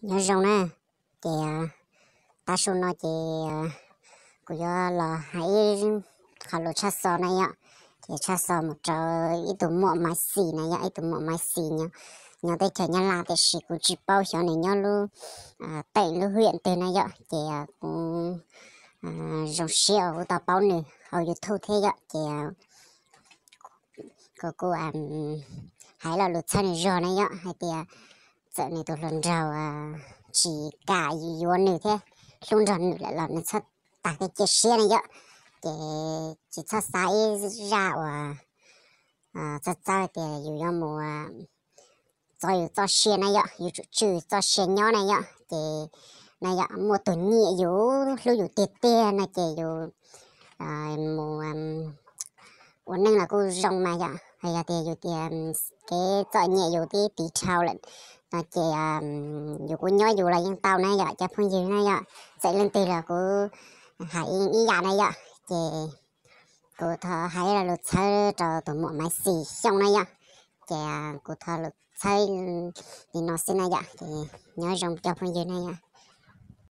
Nyob zoo na, ces tav su no ces kuv yuav los hais ib qho lus tshaj xov na yom. Ces tshaj xov mus rau ib tug muam Maiv Xis na yom, ib tug muam Maiv Xis nyob teb chaws Nyab Laj tiam sis kuv tsis paub xyov nws nyob lub teem lub hiam twg na yom. Ces kuv zoo siab uas kuv tau paub nws hauv YouTube thiab yom. Ces kuv kuj hais lo lus txhawb nws zog na yom, hais tias txawm nws tus hluas nraug tsis kam yuav nws thiab hlub nrog nws lawm los nws txhob tas kev cia siab na yom. Ces tsis txhob xav ib zaj uas txawj txawj tias yus yuav mus txov yus txoj sia na yom, yus tsum tswj txoj sia nyob na yom. Ces na yom, muaj tus nyiam yus hlub yus tiag tiag no ces yus mus ua neej los kuj zoo mas yom. Yog tias yus tias kev txom nyem yus tib tiv dhau lawm no ces yus kuj nyob yus los yeej tau na yom cov phooj ywg na yom. Txawm leej twg los kuv hais ib yam na yom. Ces kuv thov hais lo lus txhawb rau tus muam Maiv Xis Xyooj na yom. Ces kuv thov lus txhawb li no xwb na yom. Ces nyob zoo cov phooj ywg na yom.